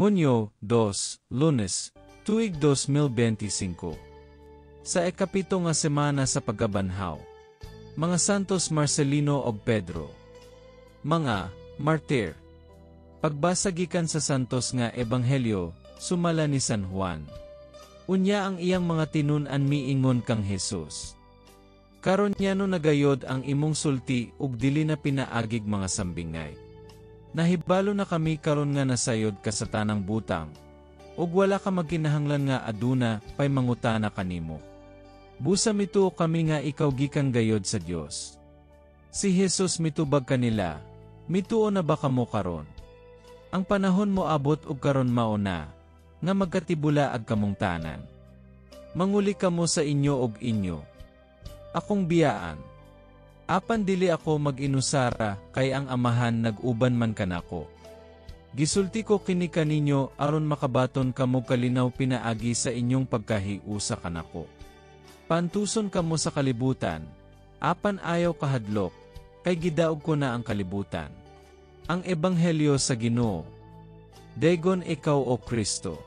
Hunyo, 2, Lunes, tuig 2025. Sa ekapito nga semana sa pagkabanhaw. Mga Santos Marcelino og Pedro. Mga martir. Pagbasa gikan sa Santos nga Ebanghelyo, sumala ni San Juan. Unya ang iyang mga tinun-an miingon kang Jesus: "Karon yano na gayod ang imong sulti ug dili na pinaagig mga sambingay. Nahibalo na kami karon nga nasayod ka sa tanang butang, ug wala ka magkinahanglan nga aduna pay mangutana kanimo. Busa mituo kami nga ikaw gikan gayod sa Dios." Si Jesus mitubag kanila, "Mituo na ba kamo karon? Ang panahon moabot ug karon mao na, nga magkatibulaag kamong tanan. Manguli kamo sa inyo og inyo. Akong biyaan. Apan dili ako mag-inusara kay ang Amahan nag-uban man kanako. Gisulti ko kini kaninyo aron makabaton kamo kalinaw pinaagi sa inyong pagkahiusa kanako. Paantuson kamo sa kalibutan, apan ayaw kahadlok, kay gidaog ko na ang kalibutan." Ang Ebanghelyo sa Ginoo. Daygon ikaw, O Kristo.